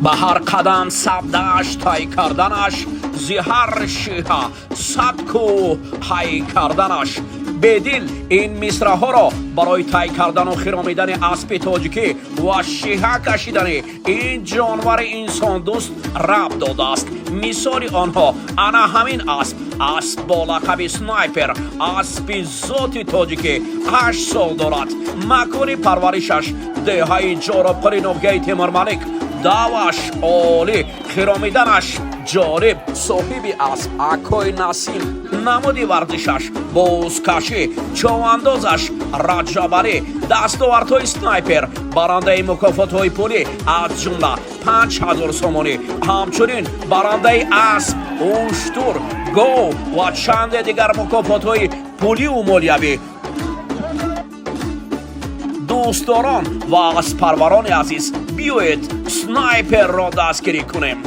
Ба ҳар қадам 100 дашт тай карданаш, зи ҳар шиҳа 100 кӯҳ ҳай карданаш. Бедил ин мисраҳоро барои тай кардану хиромидани аспи тоҷикӣ ва шиҳа кашидани ин ҷонвари инсондӯст рабт додааст. Мисоли онҳо ана ҳамин асп, асп бо лақаби Снайпер. Аспи зоти тоҷикӣ 8 сол дорад. Макони парваришаш деҳаи Ҷоробқури ноҳияи Темурмалик. Даваш олӣ, хиромиданаш ҷолиб. Соҳиби асп акои Насим. Намуди варзишаш бузкашӣ, човандозаш Раҷабалӣ. Дастовардҳои Снайпер: барандаи мукофотҳои пулӣ, аз ҷумла 5000 сомонӣ, ҳамчунин барандаи асп, уштур, гов ва чанде дигар мукофотҳои пуливу молиявӣ. Дӯстдорон ва аспарварони азиз, биёед, Снайперро дастгирӣ кунем.